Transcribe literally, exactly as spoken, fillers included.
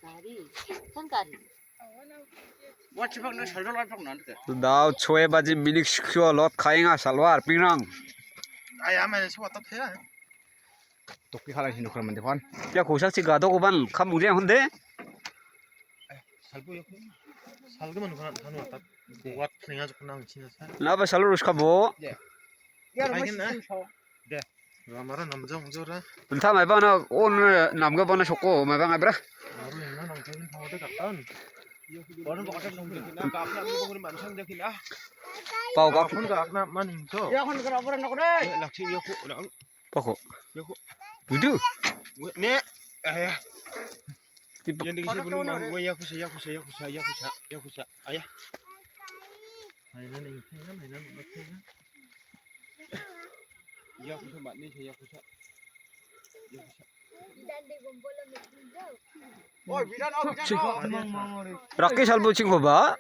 Gari, kan gari. Dao choe baji minik sikio lot khaenga salwa arpingrang. Ayam aja sih watak ya. Toki khala sih nukar mande pan. Ya kosak si gado koban kam uje honde. Salpu ya. Salge manu kan kanu atak. Kuat klinga jok nang cina sa. Na ba salu ruska bo. Ya. Ya, Agen, rumah eh. Situ, so. De. Ramara namjang jora. Entah mai bana on namga bana soko mai bang abra. Baru yang mana nang kawin sama de katan. Baru bakal nang de kina kapna ni bangri mansang de kina. Pau kap. Kapun kapna maning to. Ya, kon kena apa nak deh? Laksi ya ko. Pako. Ya ko. Dudu. Ne. Ayah. Tipe- Yang dikisi belum mau. Weh, ya kusa, ya kusa, ya kusa, ya kusa, ya kusa. Ayah. Mainan ini, mainan, mainan. Ya kusa, mat ni, ya kusa. Ya kusa. Rakki salbu chingkoba.